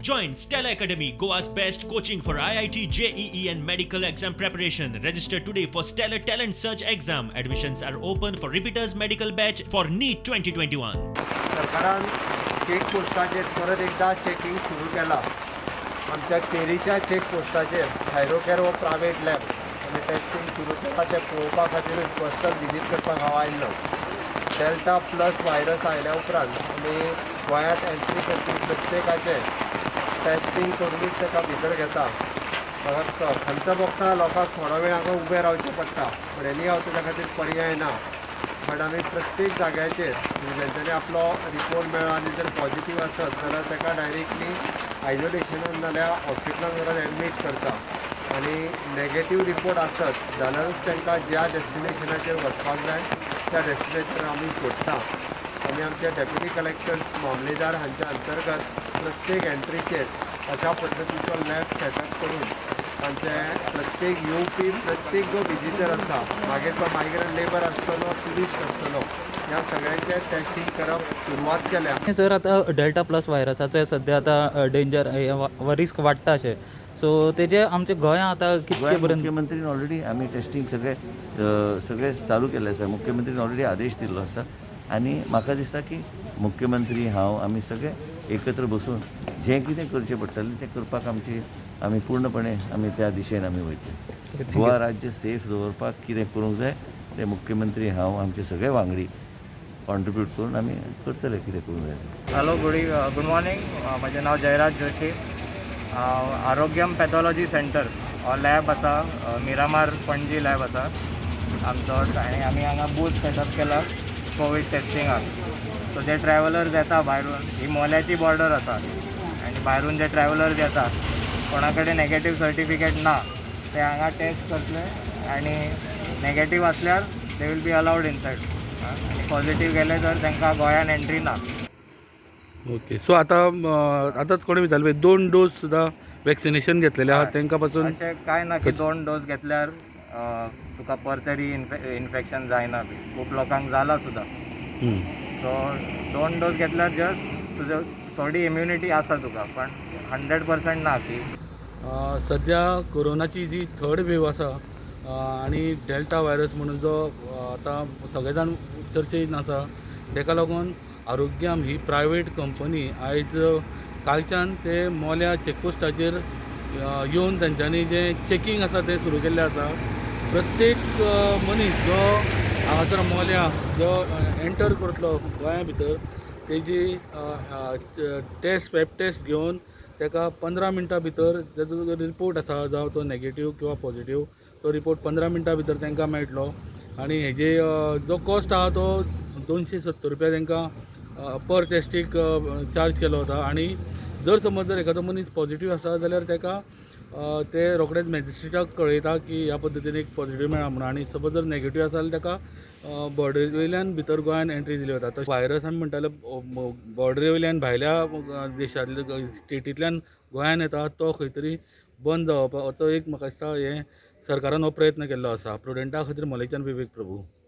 Join Stella Academy, Goa's best coaching for IIT, JEE and medical exam preparation. Register today for Stellar Talent Search exam. Admissions are open for repeaters medical batch for NEET 2021. सरकारान check पोस्टाचेर परत एकदा checking सुरू केलां. आमच्या केरीच्या check पोस्टाचेर Thyrocare हो private lab आमी testing सुरू केलां, तें पळोवपा खातीरूच पर्सनल विजीट करपाक हांव आयिल्लो. डेल्टा प्लस व्हायरस आयल्या उपरांत आमी गोंयांत एंट्री करपी प्रत्येकाचें टेस्टींग करुनूच ताका भितर घेता. म्हाका खंत भोगता, लोकांक थोडो वेळ हांगा उबें रावचें पडटा, पूण एनी हांव ताच्या खातीर पर्याय ना. बट आमी प्रत्येक जाग्याचेर म्हणजे आपलो रिपोर्ट मेळ्ळो आनी जर पॉझिटिव्ह आसत जाल्यार ताका डायरेक्टली आयसोलेशनान नाल्यार हॉस्पिटलान व्हरून एडमीट करता आनी नेगेटीव रिपोर्ट आसत जाल्यारूच तांकां ज्या डेस्टिनेशनाचेर वचपाक जाय त्या डेस्टिनेशनार आमी सोडटा. आमी आमचे डेप्युटी कलेक्टर्स, मामलेदार हांच्या अंतर्गत प्रत्येक एंट्रीचेर अशा पद्दतीचो लॅब सेटअप करून तांचे प्रत्येक येवपी, प्रत्येक जो विजिटर आसा, मागीर तो मायग्रंट लेबर आसतलो, ट्युरिस्ट आसतलो, ह्या सगळ्यांचें टेस्टींग करप सुरवात केल्या. सर, आतां डेल्टा प्लस व्हायरसाचे सद्या आतां डेंजर, रिस्क वाडटा अशें, सो तेजे आमच्या गोंयांत आतां कितके गोंयांत पर्यंत? मुख्यमंत्रीन ऑलरेडी आमी टेस्टींग सगळे सगळे चालू केल्ले आसा. मुख्यमंत्रीन ऑलरेडी आदेश दिल्लो आसा आनी म्हाका दिसता की मुख्यमंत्री, हांव, आमी सगळे एकत्र बसून जें कितें करचें पडटलें तें करपाक आमची आमी पूर्णपणे आमी त्या दिशेन आमी वयतले. गोवा राज्य सेफ दवरपाक कितें करूंक जाय तें मुख्यमंत्री, हांव, आमचे सगळे वांगडी कॉन्ट्रिब्यूट करून आमी करतले कितें करूंक जाय तें. Hello, good morning. म्हजें नांव जयराज जोशी. हांव आरोग्यम पॅथॉलॉजी सेंटर हो लॅब आसा, मिरामार पणजी लॅब आसा आमचो आनी आमी हांगा बूथ सेटअप केला कोवीड टेस्टिंगाक. सो जे ट्रॅवलर्स येता भायरून, ही मोल्याची बॉर्डर आसा आनी भायरून जे ट्रॅवलर्स येता, कोणा कडेन नेगेटीव सर्टिफिकेट ना, ते हांगा टेस्ट करतले आनी नेगेटीव आसल्यार they will be allowed inside आनी पॉझिटीव गेले तर तांकां गोंयान एंट्री ना. ओके, सो आतां आतांच कोणें विचारलें पळय, दोन डोस सुद्दां वॅक्सिनेशन घेतलेले आहा तांकां पासून? अशें कांय ना की दोन डोस घेतल्यार तुका परते री इन्फेक्शन जायना बी. खूब लोकांक जाला सुद्दां. सो दोन डोस घेतल्यार जस्ट तुजो थोडी इम्युनिटी आसा तुका, पण 100% ना की सध्या कोरोनाची जी थर्ड वेव आसा आनी डेल्टा व्हायरस म्हणून जो आतां सगळे जाण चर्चेन आसा, तेका लागून आरोग्यम ही प्रायवेट कंपनी आयज कालच्यान ते मोल्या चॅकपोस्टाचेर येवन तेंच्यांनी जें चॅकींग आसा तें सुरू केल्लें आसा. प्रत्येक मनीस जो हांगासर मोल्या जो एंटर करतलो गोंया भितर, तेजी टेस्ट, स्वॅब टेस्ट घेवन ताका 15 मिनटां भितर तेजो रिपोर्ट आसा, जावं तो नेगेटीव किंवा पॉझिटीव, तो रिपोर्ट 15 मिनटां भितर तांकां मेळटलो. आनी हेजे जो कॉस्ट आहा तो 270 रुपया तांकां पर टेस्टीक चार्ज केलो वता. आनी जर समज जर एखादो मनीस पॉझिटीव आसा जाल्यार ताका ते रोखडेच मॅजिस्ट्रेटाक कळयता की ह्या पद्दतीन एक पॉझिटीव मेळ्ळा म्हणून. आनी समज जर नेगेटीव आसा जाल्यार ताका बॉर्डरी वयल्यान भितर गोंयान एंट्री दिली वता. व्हायरस आमी म्हणटाले बॉर्डरी वयल्यान भायल्या देशांतल्या स्टेटींतल्यान गोंयान येता, तो खंय तरी बंद जावपाचो एक म्हाका दिसता हें सरकारान हो प्रयत्न केल्लो आसा. प्रुडंटा खातीर मोलेच्यान विवेक प्रभू.